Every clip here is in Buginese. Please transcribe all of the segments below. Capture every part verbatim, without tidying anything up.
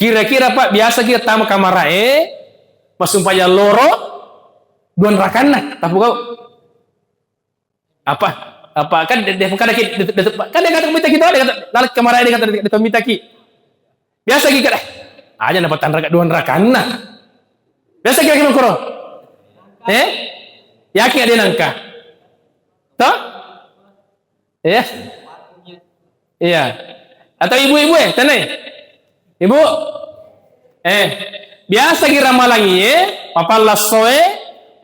Kira-kira, Pak, biasa kita tama kamarae, massumpajang loro, dua rakanna, tapugau. Apa? Apa? Kan de-, de-, kan de-, de-, de-, kan de-, kata mita kita, de-, kata, lalaki kamarae de-, kata, de-, de-, mitaki. Biasa ki kada. Aja na patanraka dua rakanna. Biasa kira-kira koro. Eh? Yakin ada nangka? Toh? Iya. Iya. Atau ibu-ibu, eh, tenai. Ibu. Eh, biasa ki ramalangi, eh, papallassoe,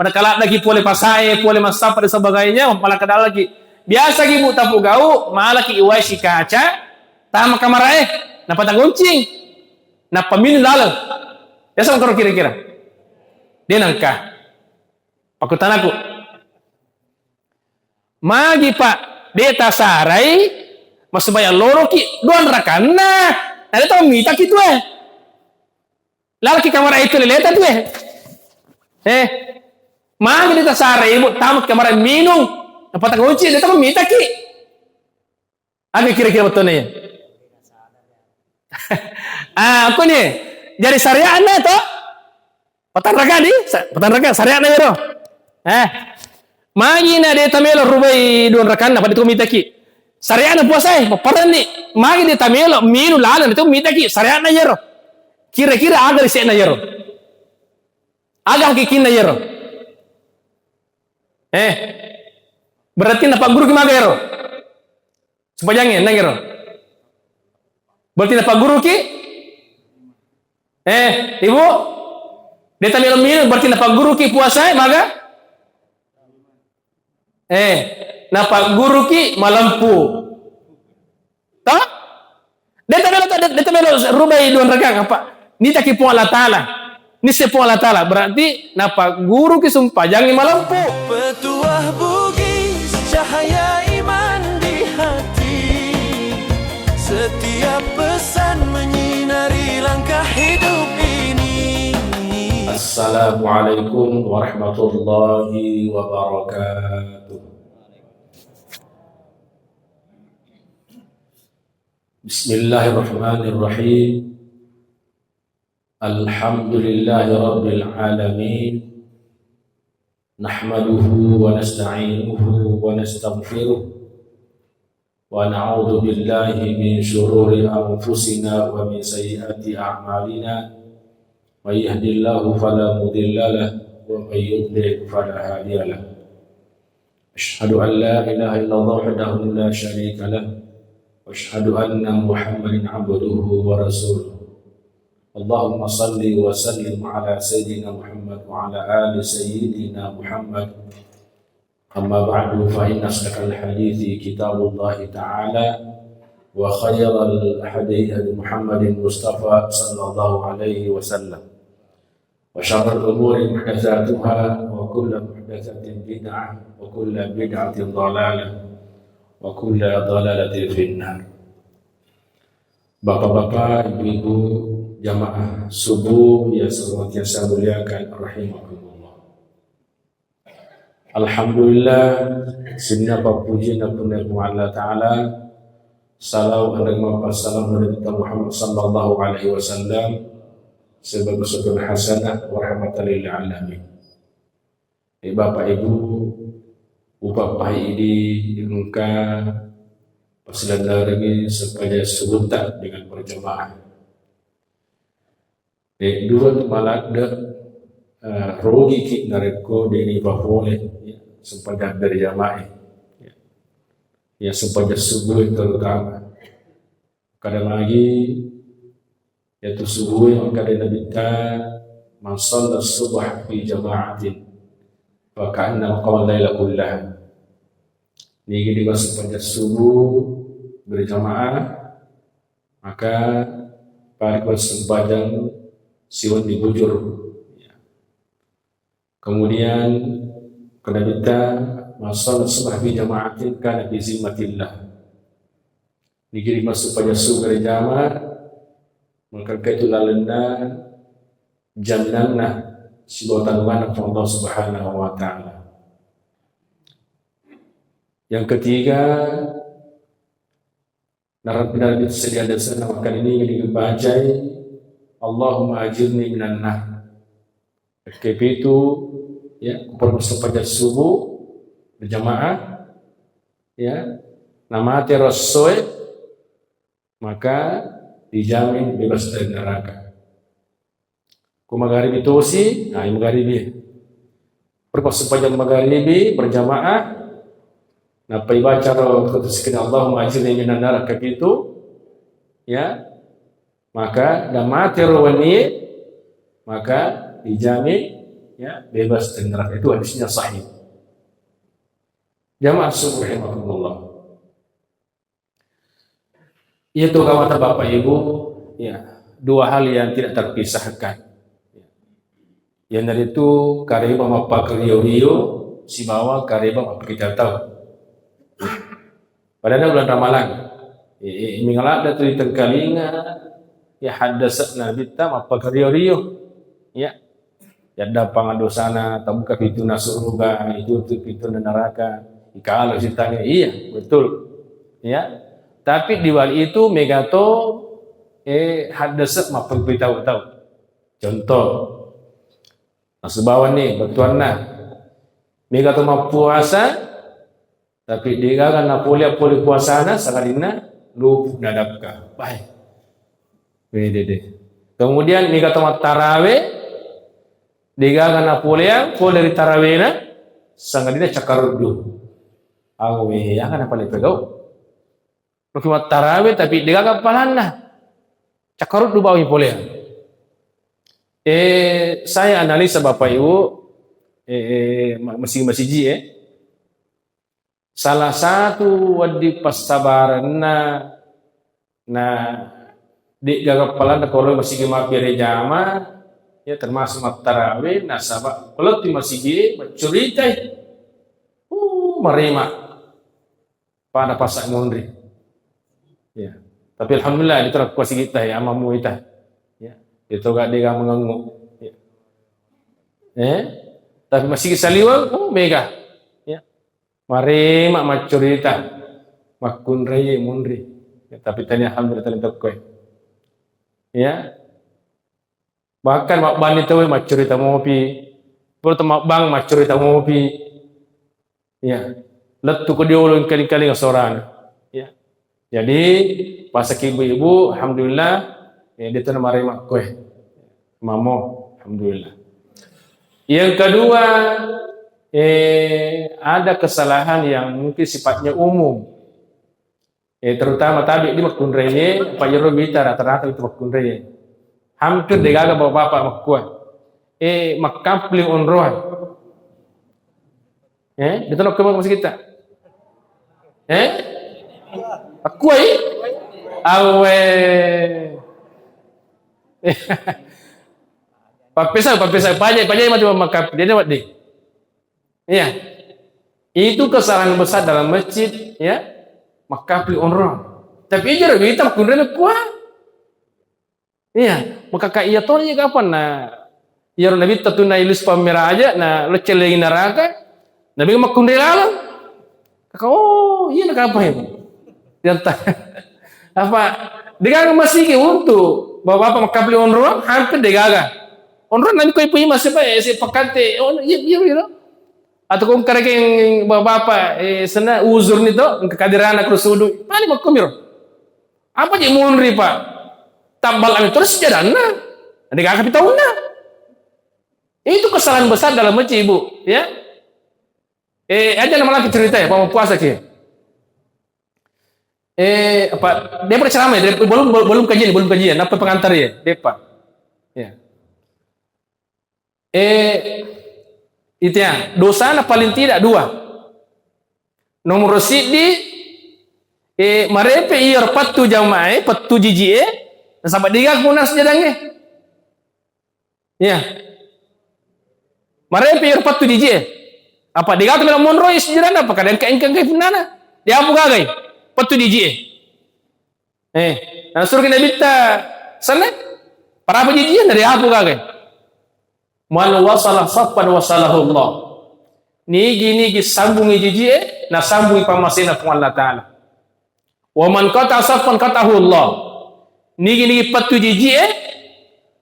pada kaladdaki pole pasae, pole massappa dan sebagainya, malah kadalaki. Biasa ki, Bu, tapugau, malaki iwai sikaca, tama kamarae, nappa tagoncing. Nappa minung laleng. Biasa engkaro kira-kira. De nangka. Pakkutanaku. Magi, Pak, de tasarai, massumbayang loroki, dua rakanna. Na de to mitaki tu, eh. Lalaki kamara itu leleta tu, eh. Eh. Magi de tasarai, Bu, tamu kamara minung. Apa takunci, de to mitaki. Aga kira-kira betulna ya? Ah, aku nih. Jadi syariatna to? Patanraka di? Sa-, patanraka syariatna yero. Eh. Magi na de tamelo rubai dua rakanna pada tu mitaki. Syariatna puasa e, paparanni. Magi de tamelo minu lana tu mitaki. Syariatna yero. Kira-kira aga risekna yero? Aga hakikinna yero? Eh. Berarti napagguru ki maga yero? Sempajangnge, nengiro. Berarti napagguruki? Eh, Ibu? De tamelo minung, berarti napagguruki puasa, eh, maga? Eh, napagguruki malempu. Toh? De tamelo, de tamelo rubai dua rakanna, apa? Nitaki Puang Allah Ta'ala. Nisse Puang Allah Ta'ala, berarti napagguruki sumpajangngi malempu. Petuah Bugis, cahaya iman di hati. Setiap pesan menyinari langkah hidup ini. Assalamualaikum warahmatullahi wabarakatuh. Bismillahirrahmanirrahim. Alhamdulillahi rabbil alamin. Nahmaduhu wa nasta'inuhu wa nastaghfiruh. Wa na'udzu billahi min syururi anfusina wa min sayyiati a'malina. May yahdillahu fala mudilla lah, wa may yudlil fala hadiya lah. Asyhadu an la ilaha illallah wahdahu la syarika lah. Wa asyhadu anna Muhammadan abduhu wa rasuluh. Allahumma salli wa sallim ala Sayyidina Muhammad wa ala ali Sayyidina Muhammad. Amma ba'du, fa inna asdaqal hadithi kitabullahi ta'ala, wa khairal hadi hadi Muhammadin Mustafa sallallahu alaihi wasallam. Wa syarrul umuri muhdatsatuha, wa kullu muhdatsatin bid'ah, wa kullu bid'atin dhalalah, wa kullu dhalalatin finnar. Bapak-bapak, ibu-ibu, jamaah subuh yang senantiasa saya muliakan rahimakumullah. Alhamdulillah, sininna pappuji na Puang Allah Ta'ala, salawat dan mappasalam ri Nabi Muhammad sallallahu alaihi wasallam, sebagai uswatun hasanah wa rahmatan lil alamin. Eh, Bapak Ibu, upappahi idi engka pasilennerengi sempajang subuhta dengan berjamaah. Eh, dua tu maladde, eh, rogiki narekko deni papole, ya, sempajang berjamaah, ya. Ya, sempajang subuh terutama. Kada magi, yaitu subuh yang kada Nabitta, "Man shalla subha fi jama'atin, fa ka'annama qama laila kullah." Nigi di sempajang subuh berjamaah, maka pada sempajang siwenni bujur. Kemudian, kena kita, "Man shalla subha fi jama'atin kana fi zimmatillah." Nigi di sempajang subuh berjamaah, maka itu lalenna jannanna sibawa tanunganna Allah Subhanahu wa Ta'ala. Yang ketiga, narapinna sedia dasarna makkeda ini yang dibacai, Allahumma ajirni minan nar. Kepitu, ya, kuperlu sempajang subuh berjamaah, ya, namate ro essoe, maka dijamin bebas dari neraka. Ku magaribi tosi, nah, magaribi. Perlu sempajang magaribi berjamaah, nappa ibaca ro, Allahumma ajirni minan nar, kepitu, ya, maka dan mate ro wennie, maka dijamin, ya, bebas dari neraka. Itu hadisnya sahih. Jamaah subuh rahimakumullah. Itu kawata Bapak Ibu, ya, dua hal yang tidak terpisahkan. Yang itu kareba mappakerio-rio sibawa kareba mappakitau-tau. Padahal bulan Ramalang, eh, eh, mingala datu ditengkalinga, ya, haddasa Nabitta mappakerio-rio. Ya. Yaddampang dosana, tabuka pintunna suruga, itutup pintunna neraka. Ikalo sitange, iya, betul. Ya. Tapi di balik itu megato, eh, haddasa mappakerio-rio tau. Contoh, nasubawang ni bettuanna. Megato mappuasa, tapi degaga napole-pole puasana, sangadinna lupu nadakka. Baik. Wedede. Kemudian megato mattarawe, degaga napoleang pole ri tarawena, sangadinna cakkaruddu. Awe, aga napale pegau. Loki mattarawe tapi degaga palanna. Cakkaruddu bawi pole. Eh, saya analisa Bapak Ibu, eh, eh, ma-, masigi-masigi, eh. Salah satu wedding passabarenna na degaga palanna ko lo masigi mabbere jama, ya, termasuk mattarawe, nasaba ko lo tu masigi maccuritai. Uh, marema. Pada pasa munri. Ya. Tapi alhamdulillah, itu kuasigitta ya, amamu ita. Ya. Itu gak dia mengangguk. Ya. Eh? Tapi masih saliwang, oh, mega. Ya. Marema maccurita. Makkunrai munri. Ya, tapi tadi alhamdulillah tadi tokkoi. Ya. Bahkan mabbani tauwe maccurita mopi. Pura mabbang maccurita mopi. Ya. Lettu ko diolo engkaling-kaling sorana. Ya. Jadi, pasaki ibu-ibu, alhamdulillah, ya, dia tu nama remak kue. Mamo, alhamdulillah. Yang kedua, eh, ada kesalahan yang mungkin sifatnya umum. Eh, terutama tabe di makkunraie, apa iyaro wita rata-rata itu makkunraie. Hampir degaga bapak-bapak makkua. Eh, makkapling onroang. Eh, itu nak ke masjid kita? Eh? Makkuai? Awe. Papesa, papesa, pajai, pajai mati makkapling. Dia dapat di. Iya. Itu kesalahan besar dalam masjid, ya. Makkapling onroang. Tapi ijaro wita makkunrai makkua. Iya, maka iya toni kapan na iyaro Nabitta tu na ilus pammera aja na leccellengi neraka, Nabi makkunrai laleng. Kaka, oh, iya na kapan itu? Yang ta-, apa? Degaga masigi untuk bapak-bapak makkapling onroang, hampir degaga. Onroang nami koi pui masih baik, si pakate, oh, iya, iya, iya. Atau kong karekeng bapak-bapak, eh, sana uzur ni to, engka kadirana kru sudu, paling makkumiro. Apa je munri, Pak? Tabbal ami terus sejadanna. Degaga pi taunna. Itu kesalahan besar dalam masjid, Ibu, ya. Eh, aja nama lagi cerita ya, Pak, mau puasa ki. Eh, apa, dia pernah ceramah ya, dia belum, belum, belum kajian, belum kajian, apa pengantar ya, dia, Pak. Ya. Eh, itu ya, dosana paling tidak dua. Nomor siddi, eh, marepe iya pettu jamae, pettu jijie, nasaba degaga punna sejadangnge. Iya. Marepe iya pettu jijie. Apa degaga melo monroi sejadanna, apa kada engka, engka, engka punnana. Diapu gagai. Pettu jijie. Eh, nasuruki Nabitta sana, parapa jijie, na diapu gagai. Man wasala saffan wasalahu Allah. Nigi-nigi sambungi jijie, nasambungi pammasena Puang Allah Ta'ala. Wa man qata'a saffan qata'ahu Allah. Nigi-nigi pettu jijie,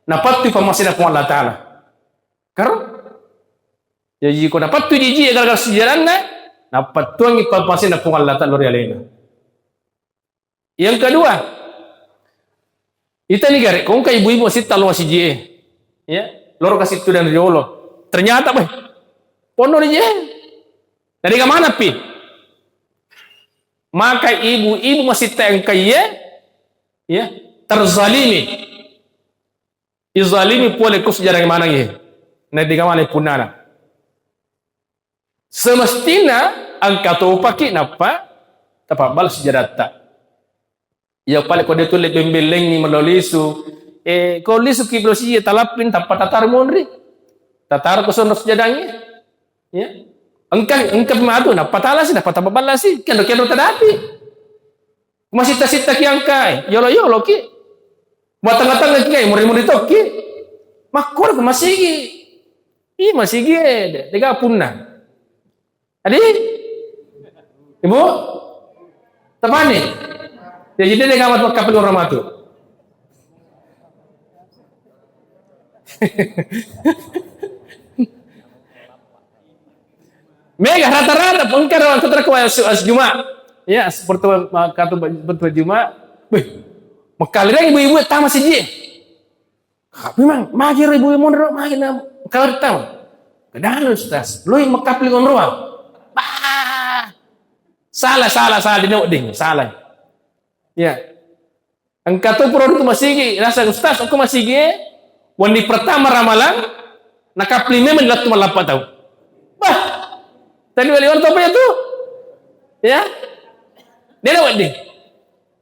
Napattui pammasena Puang Allah Ta'ala. Karo? Jaji ko napattui jijie gara-gara sujjadanna, napattuangngi pammasena Puang Allah Ta'ala ri alena. Yang kedua, itani gare, ko engka ibu-ibu masitta lao masijie. Ya, loro kasi tudang riolo. Ternyata, beh, ponno ri jie. Jadi kemana pi? Maka ibu-ibu masitta engka iye, ya, terzalimi. Izalimi pole ko sujjadangnge manengngi. Naddega maneng punnana. Semestina engka topaki nappa tapabbal sujjadatta. Iya pale ko de tulle bembellengngi melo lisu. Eh, ko lisuki melo sijie talapping tappa tataro monri. Tataro ko sonro sujjadangnge. Ya. Engka, engka matu nappa talasi, nappa tapabballasi. Kenro-kenro tadapi. Masitta-sittaki engkae, yolo-yoloki. Matengnga-tengngaki engkae, muri-muri tokki. Makkoro ko masigi. Ih, masigi e, de-, dega punna. Adi? Ibu? Tapani? Ya, jadi dega mat-, makkapil orang matu. Mega rata-rata pengkar orang kata kuwa as, as Juma. Ya, seperti kata betul Juma. Wih, mekaliran ibu-ibu tama siji. Tapi mang, magi ibu-ibu mondro, magi na kalau tahu. Kedana Ustaz, lu yang mekapli onroa. Bah. Salah, salah, salah di ding, salah. Ya. Engka tu pura tu masigi, rasa Ustaz, aku masigi, wenni pertama ramalang, nakapli memang lettu mallappa tau. Bah, tadi wali orang apa itu? Ya? Dia dah wedding.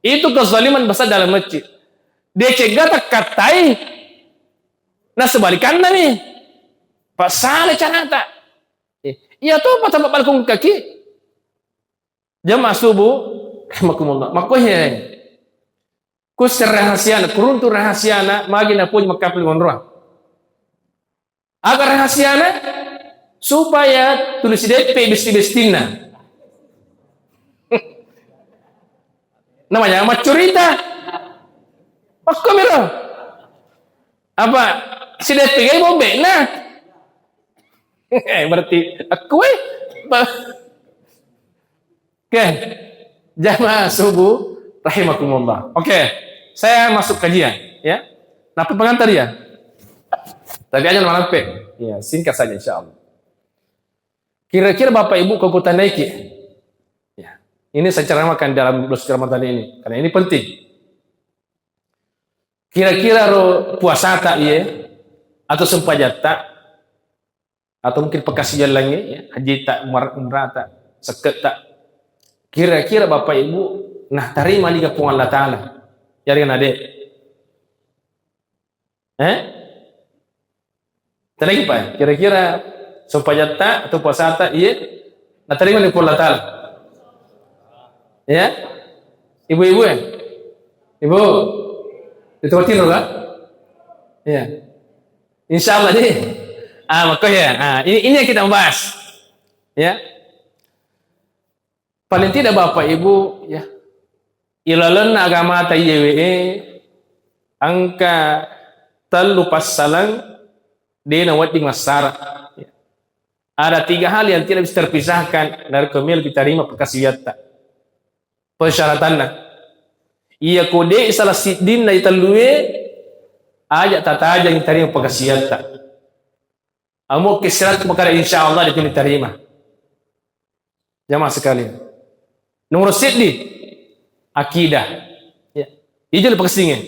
Itu kezaliman besar dalam masjid. Dia cegah tak katai, nah sebalikanna nih. Pak salah carata. Eh, iya tu apa tempat balkon kaki? Jamaah subuh, rahimakumullah. Makkuhe. Kusse rahasiana, kuruntu rahasiana, magi napoji makkapli onroa. Aga rahasiana? Supaya tuli sideppe besti-bestinna. Namanya maccurita. Makkomiro. Apa sideppe gai bombe? Nah. Eh, berarti aku eh. Ba- Oke, jamaah subuh rahimakumullah. Oke, saya masuk kajian, ya. Napa pengantar ya? Tapi aja malampe. Ya, singkat saja insya Allah. Kira-kira Bapak Ibu kekuatan naiki? Ya. Ini saya ceramahkan dalam bulan suci Ramadan ini, karena ini penting. Kira-kira ro puasata iye atau sempajatta atau mungkin pekasian langi, ya, hajita, umar-, umrata, sekketta. Kira-kira Bapak Ibu nah tarima niga Puang Allah Ta'ala? Yari na de. Eh? Tenagi Pak, kira-kira sempajatta atau puasata iye nah tarima niga Puang Allah Ta'ala? Ya? Ibu-ibu ya? Ibu? Itu kan? Ya. Insya Allah nih. Ah, makanya. Ah, ini, ini yang kita bahas. Ya. Paling tidak Bapak Ibu, ya, ilalenna agamata iyewe e, engka tellu passalang de nawedding massara. Ada tiga hal yang tidak bisa terpisahkan narekko melo kitarima pekasiwiatta. Persyaratanna. Iya ko de salah siddinna itellue, aja tatajang tarima pekasiwiatta. Amo ke syarat makada insya Allah de tarima. Jamaah sekalian. Nomor siddi, akidah. Ya. Ijo le pekassinge.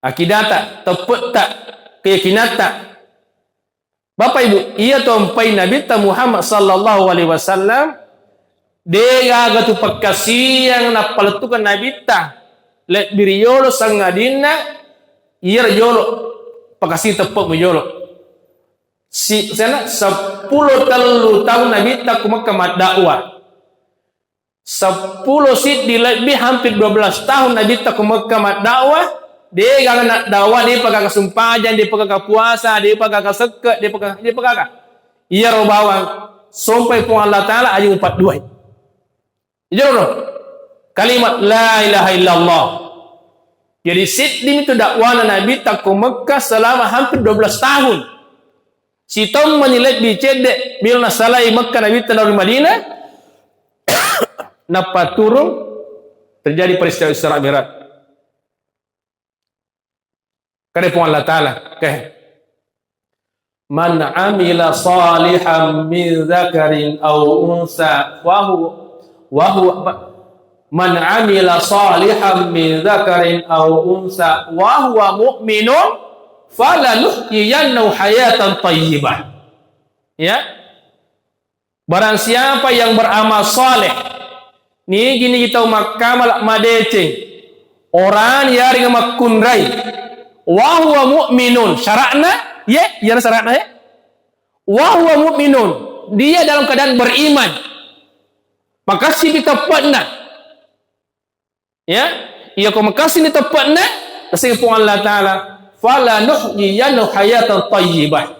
Akidata, teppe'ta, keyakinatta. Bapak Ibu, iya tompai Nabitta Muhammad sallallahu alaihi wasallam, de gaga tu pakkasiang nappalettukeng Nabitta, lebbi riyolo sangadinna iya riyolo, pakkasiang teppe' mujolo. Si, sana seppulo tellu taung Nabitta ku Mekka maddakwah. Seppulo siddi lebbi, hampir dua belas tahun Nabitta ku Mekka maddakwah, de gaga naddakwah, de pagaga sumpajang, de pagaga puasa, de pagaga sekke, de pagaga, de pagaga. Iyaro bawang sompai Puang Allah Ta'ala aja upadduai. Ijaro kalimat la ilaha illallah. Jadi, seddimi tu dakwana Nabitta ko Mekka selama hampir dua belas tahun. Sitaung mani lebbi cedde, melo nasalai Mekka Nabitta lao ri Madinah, nappa turung, terjadi peristiwa Isra Mi'raj. Kada Puang Allah Ta'ala, oke. "Man amila salihan min dzakarin aw unsa wa huwa, wa huwa, man amila salihan min dzakarin aw unsa wa huwa mu'minun falanuhyiyannahu hayatan thayyibah." Ya. Barang siapa yang beramal saleh, nigi-nigi tau makkamala madeceng, orani yaring makkunrai, wa huwa mu'minun, syara'na, ye, iyana syara'na, ye, wa huwa mu'minun, dia dalam keadaan beriman, makassi teppe'na. Ya, iya ko makassi ni teppe'na, naseng Puang Allah Ta'ala, "Falanuhyiyannahu hayatan thayyibah."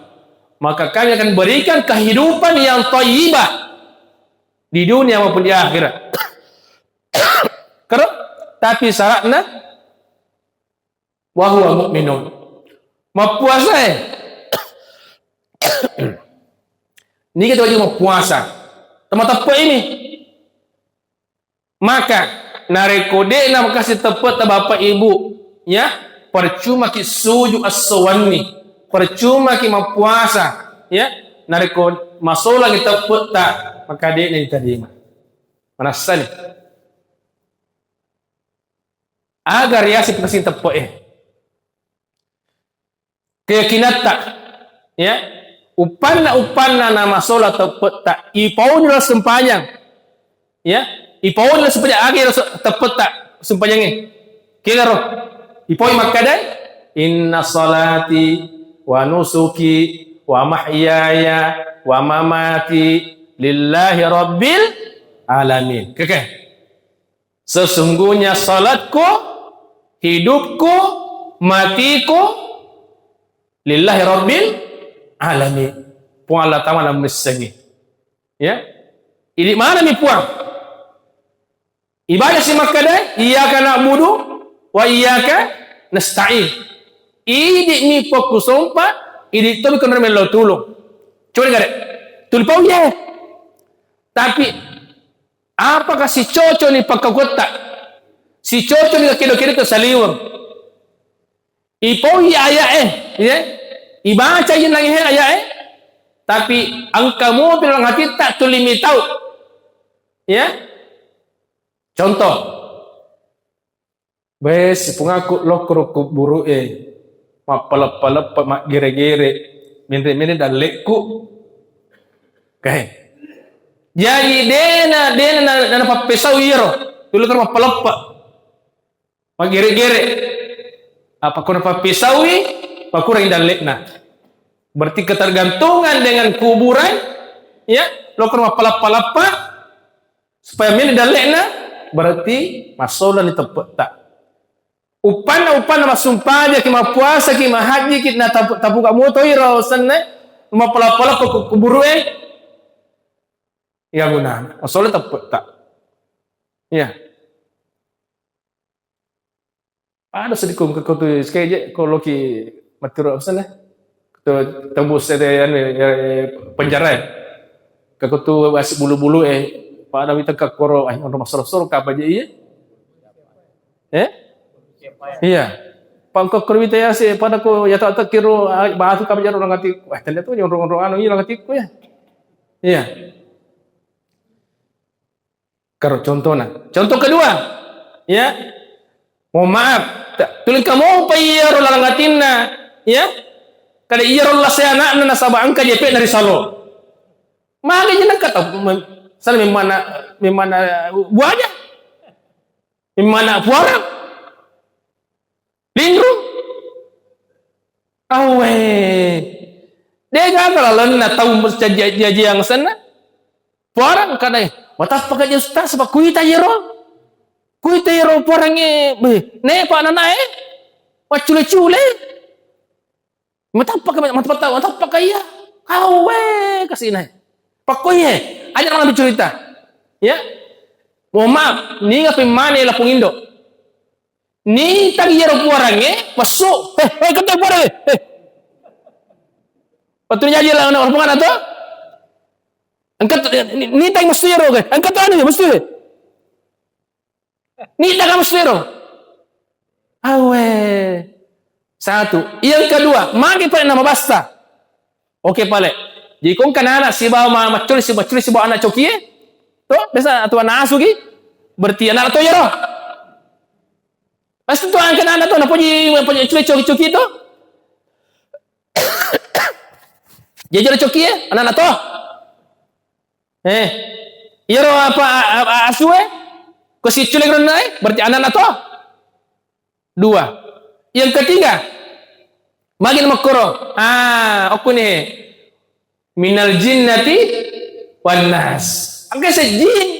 Maka kami akan berikan kehidupan yang thayyibah di dunia maupun di akhirat. Karo, tapi syaratna, wa huwa mu'minun. Mappuasa, eh. Niki tu wajib mappuasa. Tama teppe ini. Maka, narekko de'na makassi teppe'ta bapak ibu, ya, percuma ki suju esso wenni, percuma ki mappuasa, ya, narekko masolaki teppe'ta, maka de'na diterima. Manassani. Aga riaseng makassi teppe'e. Keyakinatta, ya, uppanna, uppanna namasola teppe'ta, ipauni ro sempajang, ya, ipauni ro sempajang, agi ro se-, teppe'ta sempajangnge, kegaro, ipaui makkada, "Inna salati wa nusuki wa mahyaya wa mamati lillahi rabbil alamin." Keke. Sesungguhnya salatku, hidupku, matiku lillahi rabbil alamin. Puang Allah Ta'ala messengi. Ya. Idi manami Puang? Ibadah si makkada, "Iyyaka na'budu wa iyyaka nasta'in." Idi mi pokku sompa, idi tomi kono mello tulung. Coba dengar. Tuli pau ya. Tapi apakah sicoco ni pakkakutta? Sicoco ni kedo-kedo to saliweng. Ipaui aya'e, ya. Ibaca jenengnge aya'e. Tapi engka mopi dalam hatitta tuli mitau. Ya. Contoh. Be, sipungaku lokko ro kuburu'e, mappaleppe-leppe, maggere-gere, menre-menre dalle'ku. Oke. Jaji dena, dena na, na, napappesau iyaro, tu lokko ro mappaleppe, maggere-gere. Apa ko napappesaui, pakurangi dalle'na. Berarti ketergantungan dengan kuburan, ya, lokko ro mappaleppe-leppe, supaya meni dalle'na, berarti massolani teppe'ta. Uppanna, uppanna massumpajaki, mappuasaki, mahajjiki, na tapu-, tapuka motoi ro senna, mappala-pala ku-, kuburu'e. Iya gunana, massola teppe'ta. Iya. Ada sedikit ke-, ke-, tu sekeje ko loki matiro apa sana? Tu tembus, eh, anu, eh, penjara. Ke-, ke tu wasi bulu-bulu, eh, pada wita ke koro, eh, onro masoro-soro kapa je iya? Eh? Iya. Pangko koro wita yasi pada ko ya tak tak kiro, ah, batu kapa jaro nangati. Wah, ternyata onro-onro anu iya nangatiku ya. Iya. Karo contona. Contoh kedua, ya. Mohon maaf, ta-, tulingka mopa iyaro laleng atinna, ya. Kada iyaro lase anakna nasaba engka jepe'na ri salo. Magi je nengka tau mem-, sana memana, memana buaja. Memana puarang. Linrung. Awe. De'gaga lalenna tau jaji-, jajiang senna. Puarang kadai. Matappaka je ustaz, pa kuita jero. Kuita jero puarangnge, beh, ne pa nanae. Maccule-cule. Matappaka, matappaka, matappaka iya. Awe, kasih nae. Pakkoye, aja' nang cerita. Ya. Mohon maaf, ninga pemmane lapung indo. Nitang iyaro puarangnge, messu. Eh, eh, engka to puarang, eh. Eh. Wettu jaji lao na puarang to. Engka to, ni-, nitang messu iyaro, eh. Engka to anu, messu, eh. Nitang messu iyaro. Awe. Satu. Yang kedua, magi pale nama basta. Oke, pale. Jadi, ko engka anak sibawa ma-, maccule, si-, maccule sibawa anak cokie, to, biasa atau anak asu ki, berarti anak to iyaro. Pasti to engka anak to, napoji, napoji cule coki-coki to. Jadi, iyaro cokie, anak to. Eh, iyaro apa, a-, a-, asue, ko siccule gurunna, eh, berarti anak to. Dua. Yang ketiga, magi makkoro? Ah, okkuni. Minal jinnati wan nas. Engka sejjing.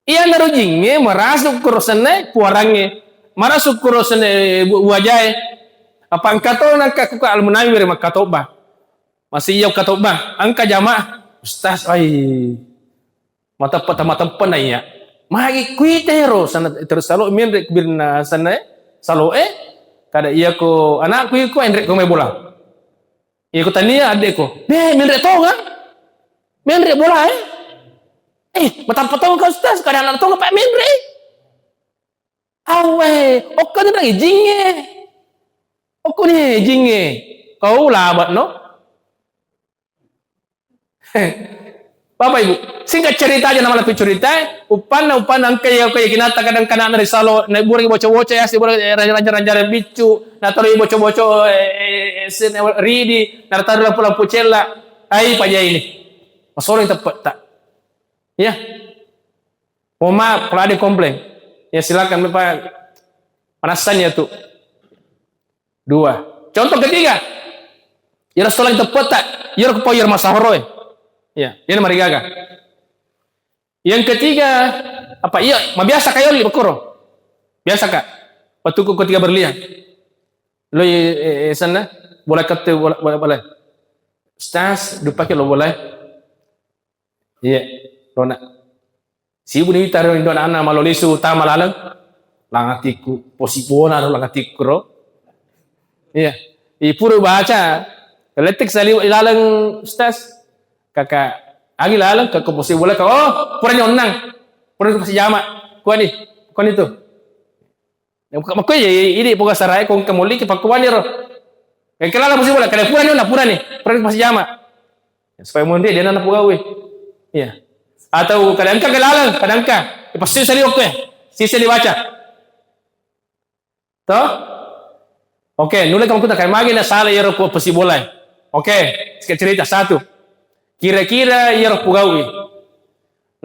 Iyanaro jingnge marasuk koro sennae puarangnge. Marasuk koro sennae bu-, buajae. Apa engka to nangka kuka almunawi were makkatobba. Masih iya katobba. Engka jamaah. Ustaz, ai. Mateppa-, tamateppana iya. Magi kuitero sana terus salo menre birna sana, eh, salo, eh. Kada iya ko anakku iko enre ko mai bola. Iya ko tania adekko. Be, menre tonga. Menre bola, eh. Eh, matappa tonga ka ustaz, kada anak tonga pa menre. Awe, okko ni nang ijingnge. Okko ni ijingnge. Kau labat no. Bapak Ibu, singkat cerita aja nama lebih cerita, eh. Upanna, upanna engka ya, engka ya kinata kadang kana dari salo, na bura boco-boco ya, si bura, eh, raja-raja biccu, na terus boco-boco, eh, eh, eh, sin, eh, ridi, na taruh lampu-lampu cella, ai paja ini. Masolo yang tepat tak? Ya. Oh, maaf, kalau ada komplain, ya silakan, Bapak. Panasan ya tuh. Dua. Contoh ketiga. Iyaro stolang teppetta, iyaro ko pau iyaro masahoroe. Ya, iyaro marigaga. Yang ketiga, apa iya, mabiasa ka yolli makkoro. Biasa ka. Wettukku ketiga berlian. Lo, eh, eh, sana, bola kette, bola, bola, bola. Ustaz, dupake lo bola. Iya, lona. Sibuni wita ro indo ana malo lisu tama laleng. Langatikku, posi bona ro langatikku ro. Iya. Ipuru baca. Letik sali laleng ustaz. Kaka, agi laleng, kaka posi bola ka. Oh, purani onnang. Purani masih jama. Kuani, kuani tu. Makko, makko ye, idi poga sarae ko engka molli ki pakkuwani ro. Engka lala musi bola, kada purani, na purani, purani pasi jama. Supaya monri dia na pogawe. Iya. Atau kada engka ke laleng, kada engka. Pasti sali okko e. Sisa dibaca. Toh? Oke, nulle kamu kuta kai magi na sala iyaro ko pasi bola. Oke, sika cerita satu. Kira-kira iyaro pugau'i.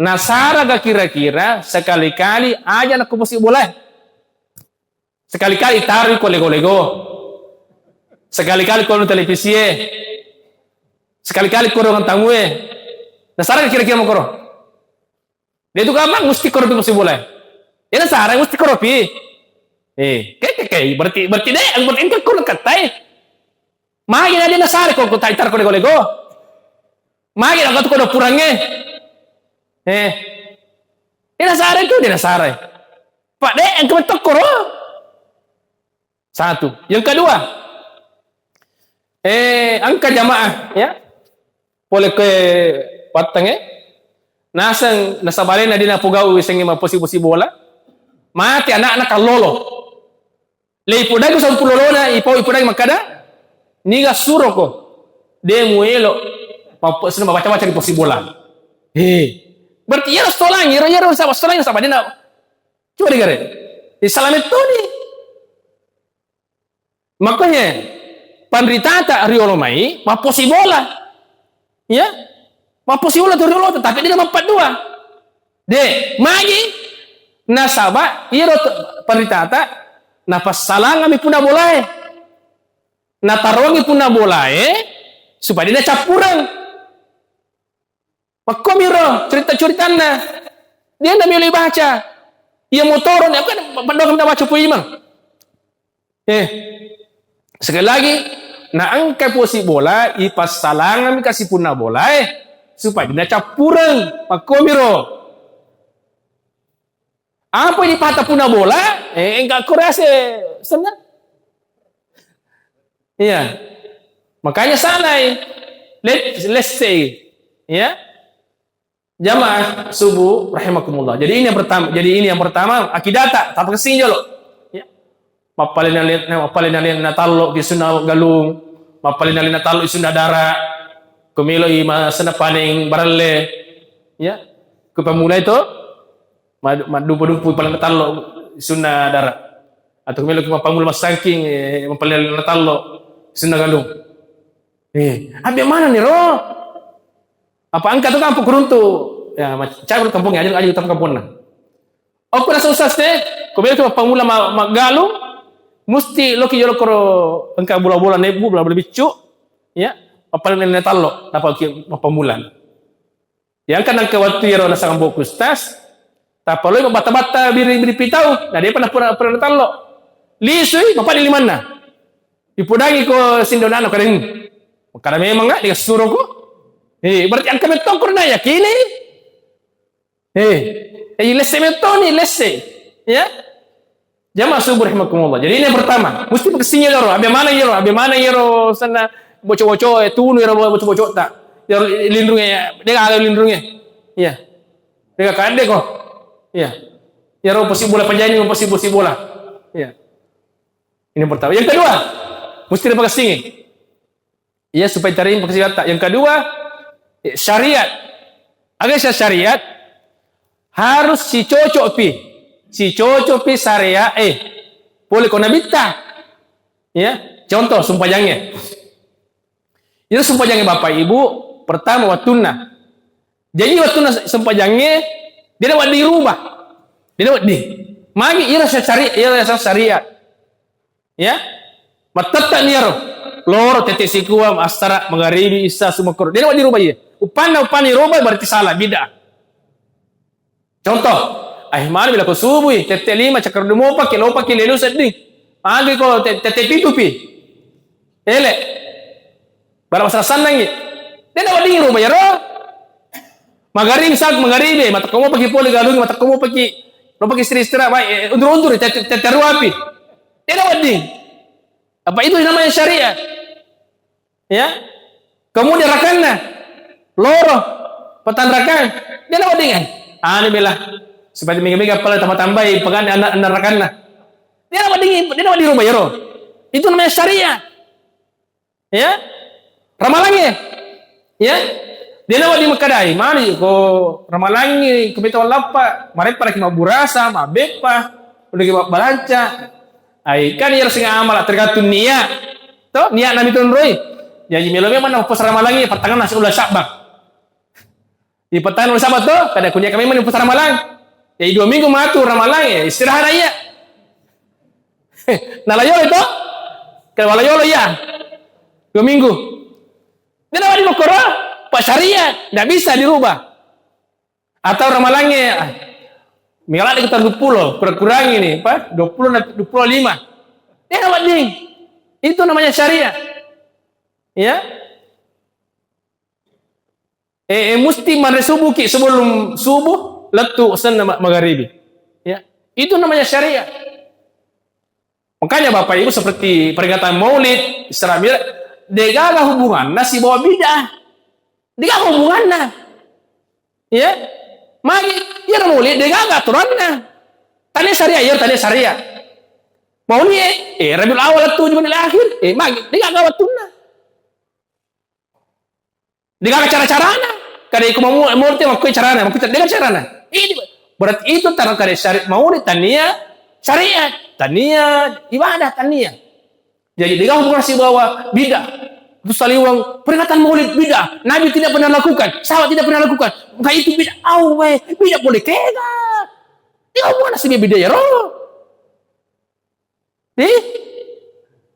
Nasara ga kira-kira sekali-kali aja na ko pasi bola. Sekali-kali taroi ko lego-lego. Sekali-kali ko televisie. Sekali-kali ko ruang tamue. Nasara kira-kira makoro. De tu gampang musti koropi musti bola. Ena sara musti koropi. Eh, ke, ke, ke, berarti, berarti de, berarti engka koro katai. Magi na de nasara ko, ko taitar ko lego-lego. Magi na ko tu ko do purangnge. Eh. De nasara itu, de nasara. Pak de, engka betok koro. Satu. Yang kedua, eh, engka jamaah, ya. Pole ke wattangnge, naseng nasaba alena de napogau sengnge mapposi-posi bola. Mate anakna kallolo. Le ipodai ko sampulolona, ipau ipodai makkada, niga suroko. De muelo. Mappo-, senna mabaca-baca di posi bola. Eh. Berarti iyaro stolang, iyaro, iyaro saba stolang, saba de na. Coba digare. Isalame toni. Makanya, panritata riolo mai, mapposi bola. Ya? Mapposi bola tu riolo, tapi de mappaddua. De, magi, nasaba, iyaro t-, panritata, napassalangami punna bolae. Natarongi punna bolae, supaya de nacappureng. Makkomiro cerita-ceritanna. Dia nda melo baca. Iya motoro ni, aku kan paddoang nda baca Puimang. Eh, sekali lagi, na engka posi bola, ipassalangami kasi punna bola, eh, supaya dia cappureng. Makkomiro. Apa ini patah puna bola? Eh, enggak kurase senang. Iya. Makanya salai. Let, let's say. Ya. Jamaah subuh rahimakumullah. Jadi ini yang pertama, jadi ini yang pertama akidata, tapi kesini dulu. Ya. Mappalena le-, mappalena le natallo ki sunna galung, mappalena le natallo ki sunna dara. Kumilo i masena paneng baralle. Ya. Ku pemula itu mad-, maddupu-dupu paling natallo sunna dara. Atau kumilo ki mappamula massangking, eh, mappalena le natallo sunna galung. Eh, abbe mana ni ro? Apa engka tu kampung kuruntu? Ya, mac-, cakul kampung aja, aja utama kampungna. Okko na susah ste, ko bela tu pammula ma-, maggalung, musti loki jolo koro engka bola-bola nebbu, bola-bola biccu, ya, apa nene tallo, dapat ki pammula. Yang kan engka waktu yero nasang boku stas, tapaloi batta-batta biri-biri pitau, na depa na pura, pura tallo. Lisui, bapak di limanna. Ipudangi ko sindonano kering. Karena memang nggak dikasih suruh ko. Eh, berarti engka mettong kurna yakini. Eh, eh, lesse mettoni, lesse. Ya. Jamaah subuh rahimakumullah. Jadi ini yang pertama, mesti makessing yero, abbe mana yero, abbe mana yero sana boco-boco, eh, tunu yero boco-boco ta. Yero lindrunge, ya, dia ada lindrunge. Iya. Dia kadde ko. Iya. Yero pasti bola pajani, pasti bola. Iya. Ini yang pertama. Yang kedua, mesti dipakessingi. Iya, supaya taring pakasilata. Yang kedua, eh, syariat. Aga sya-, syariat harus sicocok pi. Sicocok pi syariat, eh, boleh ko nabitta. Ya, contoh sumpajangnge. Itu sumpajangnge Bapak Ibu, pertama wattunna. Jadi wattunna sumpajangnge, dia dapat dirubah. Dia dapat di. Magi ira syariat, ira syariat. Ya. Mattettani iyaro. Loro tette sikua, assara, magaribi, isya, sumakkoro. Dena wedding dirubah iya. Uppanna, uppanna dirubah berarti salah, bid'ah. Contoh, eh, mari bila ko subui, tette lima, cakkaruddu mopaki, lopaki, lelu sedding. Magi ko te-, tette pitu pi. Ele. Bara masalah sannangi. Dena wedding dirubah iyaro. Magaribi, saat magaribi, matakko mopaki pole galungi, matakko mopaki, lopaki istirahat, istirahat, baik, eh, undur-undur, tette, tette ruapi. Dena wedding. Apa itu namanya syariat? Ya. Kemudian rakanna, loro, petan rakan, dena wedding, eh. Anu bela, supaya mega-mega pala tambah-tambahi, pegan anak, anak rakanna. Dena wedding, dena wedding dirubah iyaro. Itu namanya syariat. Ya. Ramalangnge. Ya. Dena wedding makkadai, mani ko ramalangngi, ko mita wallappa, mareppa laki mabburasa, mabbeppa, udah ki mabbalanca. Ai, kan iyaro senga amala tergantung niat. To, niat nami tonroi. Jadi melo memang nang pos ramalangngi, pertengahan nasi ulah Sya'ban. Di petang Sabat to, kada kuliah kami mani puasa ramalang. Jadi dua minggu matu ramalang, ya istirahat aja. Nala yolo to? Kalau wala yolo ya. Dua minggu. Dia dapat di Mekoro, Pak syariat, nggak bisa dirubah. Atau ramalangnya, ah, misalnya kita dua puluh, kurang-kurang ini, apa? Dua puluh, dua puluh lima. Dia dapat ding. Itu namanya syariat. Ya. Eh, eh, musti manre subuh ki sebelum subuh lettu senna ma-, magaribi. Ya, itu namanya syariat. Makanya Bapak Ibu seperti peringatan Maulid, Isra Mi'raj, degaga hubunganna sibawa bid'ah. Degaga hubunganna. Ya, magi iyaro Maulid degaga aturanna. Tania syariat, iya tania syariat. Maulid, eh, eh, Rabiul Awal lettu Jumadil Akhir, eh, magi degaga wattunna. Degaga cara-carana. Kada iko mamu-, maulid makkoi carana, makkoi car-, degaga carana. Ini berarti itu tara kada syariat maulid tania syariat, tania ibadah tania. Jadi degaga hubungan sibawa bid'ah. Itu saliwang peringatan maulid bid'ah. Nabi tidak pernah lakukan, sahabat tidak pernah lakukan. Maka itu bid'ah. Awe, bid'ah boleh kega. Degaga hubungan sibawa bid'ah ya roh. Di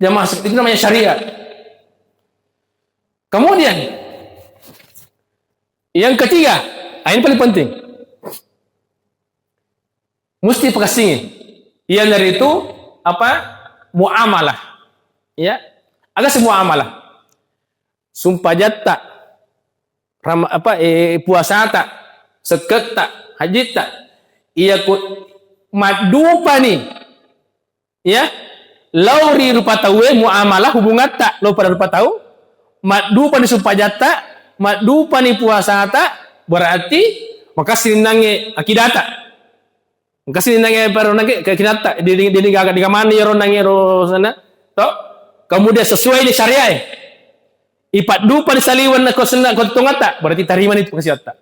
jamaah sekalian, itu namanya syariat. Kemudian yang ketiga, ah, ini paling penting. Musti pakassingi. Iyanaritu apa? Muamalah. Ya. Aga si muamalah. Sumpajatta, ram-, apa, eh, puasata, sekketta, hajitta, iya ku maddupani, ya, lao ri rupa tauwe muamalah hubungatta lao pada rupa tau, maddupani sumpajatta, maddupani puasata, berarti makessing nangnge akidata. Engkasi nangnge ero nangnge ke-, kinatta, di, di, di, di gaga, di kamani ero nangnge ero sana, to? Kemudian sesuai di syariat, eh. Ipaddupa di saliweng na ko senna ko tongatta, berarti tarimani tu kasiatta.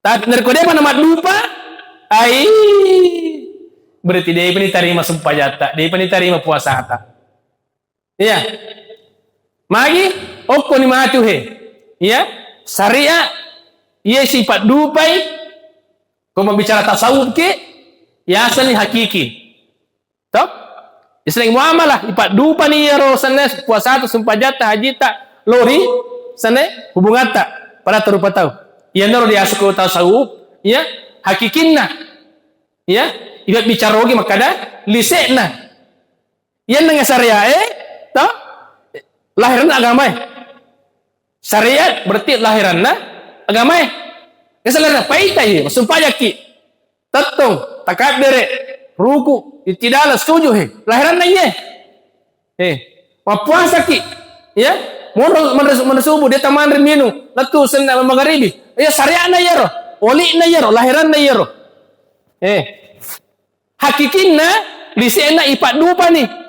Tapi narekko depa na maddupa, ai, berarti depa ni tarima sumpajatta, depa ni tarima puasata. Iya. Magi, okko ni matu he. Iya. Syariat, iya sipaddupai, ko mabbicara tasawuf ke, yasani hakiki. To? Istilah muamalah, ipaddupani iyaro senna puasata, sumpajatta, hajita, lori, senna hubungatta, pada tarupa tau. Iyanaro diaseng ko tasawuf, iya, hakikinna. Iya, ibabbicara ogi makkada, lise'na. Iyanna syariat e, to? Lahiranna agamae. Syariat berarti lahiranna agamae. Kesalahan apa ita ye? Masumpajakki. Tettong, takabbere, ruku, ittidala, sujud he. Lahiranna iye. Eh, mappuasaki. Ya, monro, monro, monro subuh, de tamanre minung. Lettu senna magaribi. Ya, syariatna iyaro. Oli'na iyaro, lahiranna iyaro. Eh. Hakikinna, lise'na ipaddupani.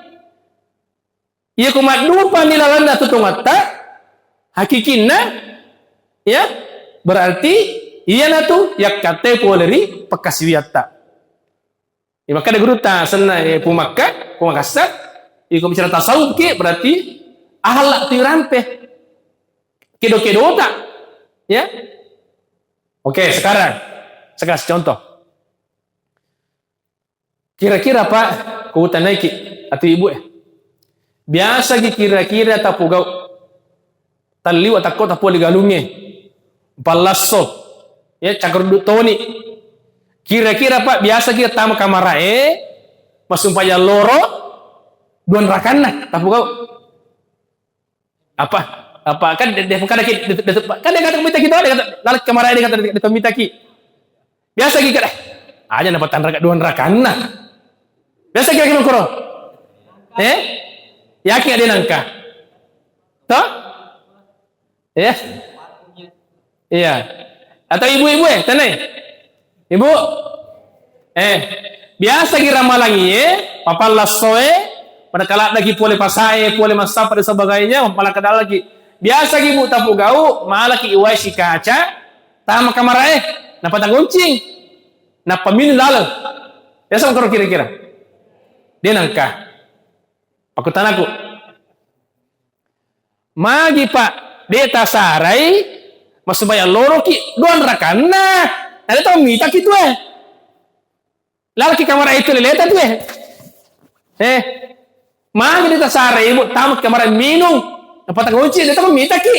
Iya ko maddupani lalenna tutongatta, hakikinna, ya, berarti iyanatu yakkattai pole ri pakkasiwiatta. Iya makkeda gurutta senna, eh, Pumakka, Pumakassa, iko bicara tasawuf ki, berarti ahlak tu irampe. Kedo-kedota, ya. Oke, sekarang, sekarang contoh. Kira-kira, Pak, ko utanaiki atau Ibu, eh? Biasa gi kira-kira tapogau? Talliwa takko tapole galungnge. Pallasso. Ya, cakkaruddu toni. Kira-kira, Pak, biasa gi tama kamarae, massumpajang loro, dua rakanna tapogau? Apa? Apa? Kan de-, de-, kan de-, de-, de-, kan de kata mitaki to, de kata, laleng kamarae de kata, de, de mitaki. Biasa gi kada, aja na patanraka dua rakanna. Biasa kira-kira koro. Eh? Yakin ada nangka? To? Eh? Iya. Atau ibu-ibu, eh, tenai? Ibu? Eh, biasa gi ramalangi, eh, papallassoe, pada kaladdaki pole pasae, pole massappa dan sebagainya, mapalakadalaki. Biasa gi, Bu, tapogau, malaki iwai sikaca, tama kamarae, nappa tagoncing, nappa minung laleng. Biasa koro kira-kira. De nangka. Pakkutanaku. Magi, Pak, de tasarai, massumpajang loroki, dua rakanna. Ada tau mitaki tu, eh. Lalaki kamarae itu leleta tu, eh. Eh. Magi de tasarai, Ibu, tama kamarae minung. Nappa tagoncing, de tau mitaki.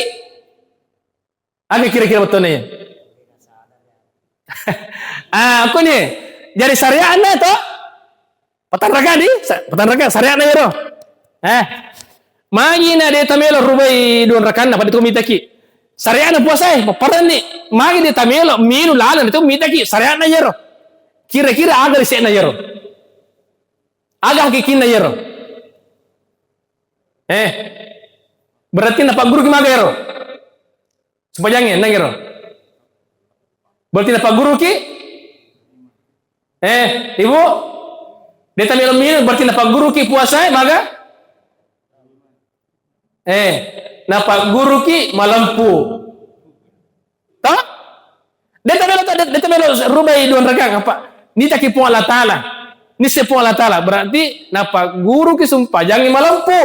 Aga kira-kira bettuanna iya? Ah, aku nih. Jadi syariatna to? Patanraka di? Sa-, patanraka syariatna iyaro. Eh. Magi na de tamelo rubai dua rakanna pada tu mitaki. Syariatna puasa e, paparanni. Magi de tamelo minu laleng tu mitaki. Syariatna iyaro. Kira-kira aga lise'na iyaro? Aga hakikinna iyaro? Eh. Berarti napagguruki maga iyaro? Sumpajangnge, nengiro. Berarti napagguruki? Eh, Ibu? De tamelo minung, berarti napagguruki puasae, maga? Eh, napagguruki malempu. Toh? De tamelo, de, de tamelo rubai dua rakang apa? Nitaki Puang Allah Ta'ala. Nisse Puang Allah Ta'ala. Berarti napagguruki sumpajangnge malempu.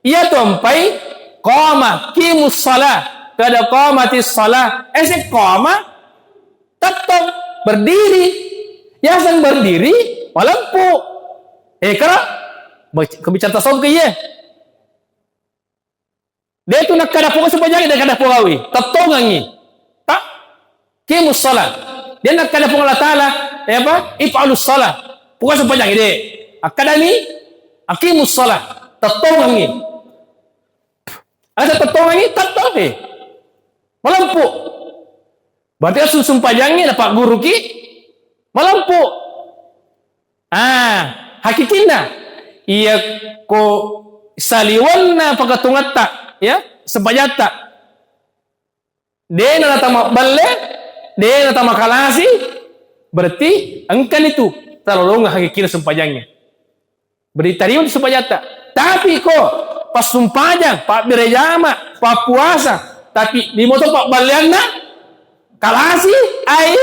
Iyatu ampai qama, qimus shalah, qad qamatis shalah. Ese qama, tettong, berdiri. Yaseng berdiri, malempu. Eh, kara? Bac-, kebicara tasawuf ke iye? De tu nakkada pogau sumpajangnge, de kada pogaui. Tettongangngi. Ta? Qimus shalah. De nakkada Puang Allah Ta'ala, eh, apa? If'alus shalah. Pogau sumpajangnge, de. Akkadani, aqimus shalah. Tettongangngi. Asa tettongangngi, tettong, eh. Malempu. Berarti asu sumpajangnge napagguruki, malempu. Ah, hakikinna, iya ko saliwenna pakatungetta, ya, sempajatta. Dena natamabbelle, dena natamakalasi, berarti engkani tu talolongeng hakikinna sempajangnge. Berarti tarima tu sempajatta. Tapi ko passumpajang, pabbere jama, pappuasa, tapi limo to pabballeanna, kalasi, ai,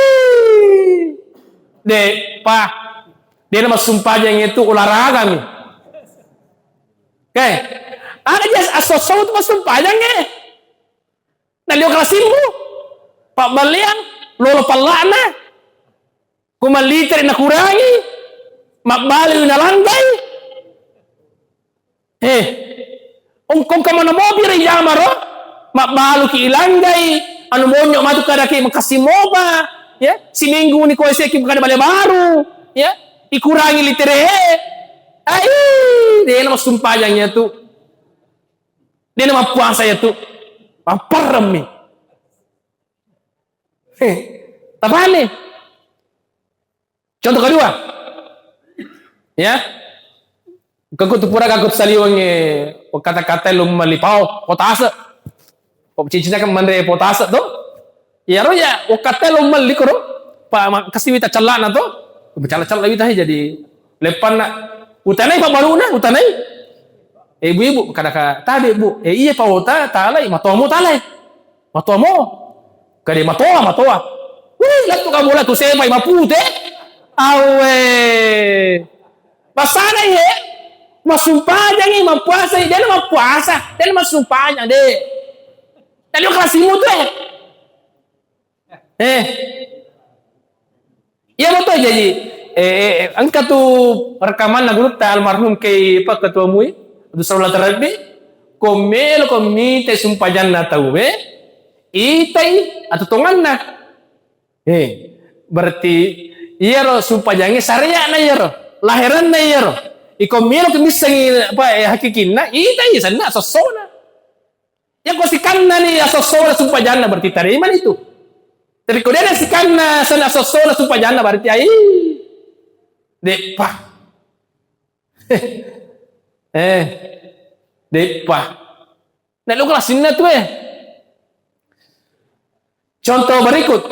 de pa, dena massumpajang itu olahragami. Oke, ada jas asosso tu passumpajang eh. Nalio kalasimmu, pabballeang, lolo palla'na, ko mallitere nakurangi, mabbalu nalanggai. Eh, ongkong kamana mopi ri jamaro, mabbaluki ilanggai, anu monyo matu kadaki makassi mopa, ya, siminggu ni koeseki kada bale baru, ya, ikurangi litere. Ai, dena massumpajang ya tu. Dena mappuasa ya tu. Mapparremmi. Eh, tapani. Contoh kedua. Ya. Kekku tu pura gakku saliweng, eh, kata-kata lu melli pao, potase. Kok cicina kan manre potase tu? Iyaro ya, wakkattai lo melli koro, pa ma-, kasi wita cellana to, macalla-calla wita he jadi leppanna. Utanai pabbaluna, utanai. Eh, ibu-ibu, kada ka, tadi, Bu. Eh, iya, pa ota, talai, matomo talai. Matomo. Kade matoa, matoa. Wih, lettu kamu lettu sepai mapute. Awe. Pasana ye, massumpajangi, mappuasai, dena mappuasa, dena massumpajang, de. Tadi kelas imu tu, eh. Eh. Iya betul, jadi, eh, eh, eh, engka tu rekamanna gurutta almarhum Kiai Pak Ketua MUI, Abdul Salam Latarabi, ko melo ko mita sumpajanna tau, eh, itai atau tonganna. Eh, berarti iyaro sumpajangnge syariatna iyaro, laheranna iyaro. Iko melo ko missengi apa, eh, hakikinna, itai senna sossona. Yako sikannani asossona sumpajanna berarti tarimani tu. Tapi ko dena sikanna sana asossona sumpajanna berarti ai deppa. Eh, deppa. Nah, lu kelas sinna tu, eh. Contoh berikut.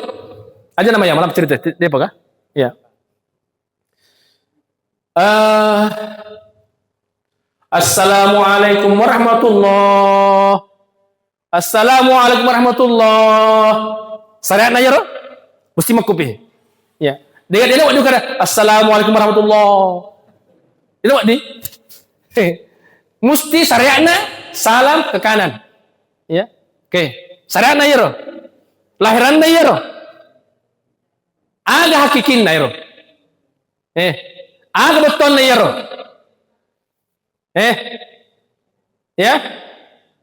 Aja namanya malam cerita, deppa kah? Ya. Eh, Assalamualaikum warahmatullah. Assalamualaikum warahmatullah. Syariatna iyaro? Musti makkupi. Ya. Dega, dega, waduh, kada. Assalamualaikum warahmatullah. Dega, wadi. Musti syariatna salam ke kanan. Ya. Oke. Syariatna iyaro. Lahiranna iyaro. Aga hakikinna iyaro. Eh, aga bettuanna iyaro? Eh, ya?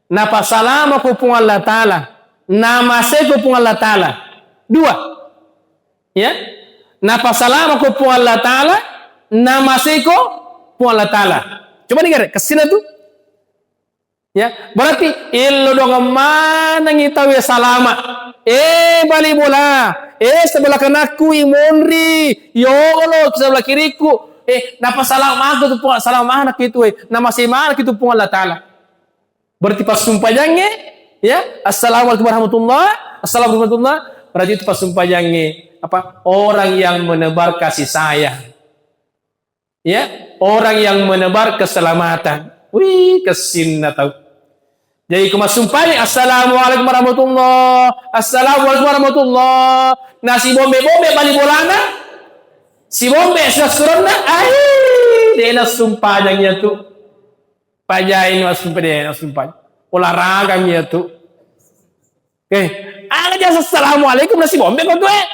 Napasalamako Puang Allah Ta'ala, namaseko Puang Allah Ta'ala. Dua. Ya? Napasalamako Puang Allah Ta'ala, namaseko Puang Allah Ta'ala. Coba dengar, kessina tu. Ya, berarti illo dongeng manengi tauwe salama. Eh, bali bola. Eh, sebelah kanakku, i monri, yolo, sebelah kiriku. Eh, napa salama tu Puang, salama manakki tu, eh. Nama semana kitu Puang Allah Ta'ala. Berarti pas sumpajangnge, ya, assalamualaikum warahmatullah, assalamualaikum warahmatullah. Berarti itu pas sumpajangnge, apa, orang yang menebar kasih sayang. Ya, orang yang menebar keselamatan. Wih, kessinna tau. Jadi, ko massumpani, "Assalamualaikum warahmatullah. Assalamualaikum warahmatullah." Nah, si bombe-bombe bali bolana. Si bombe sessurenna. Ai, dena sumpajang ya tu. Pajai ni sumpah, dena sumpah. Olahraga mi ya tu. Oke. Aga jasa assalamualaikum nasi bombe ko tu, eh.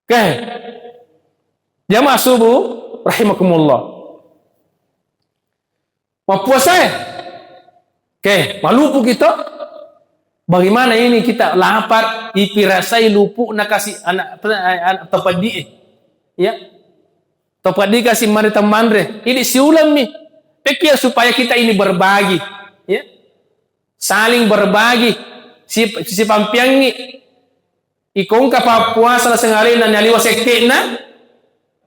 Oke. Jamaah subuh, rahimakumullah. Mappuasa, eh? Oke, malupu kita. Bagaimana ini kita lapar, ipirasai lupu nakasi anak, anak, anak topeddi, eh? Ya. Topeddi kasi mari temanre. Ini siulang nih. Pikir supaya kita ini berbagi. Ya. Saling berbagi. Si, si pampiangi. Iko engka pappuasa nasengnge alena naliwa sekke'na,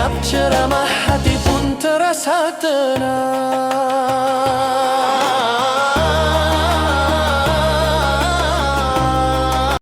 Setiap ceramah hati pun terasa tenang.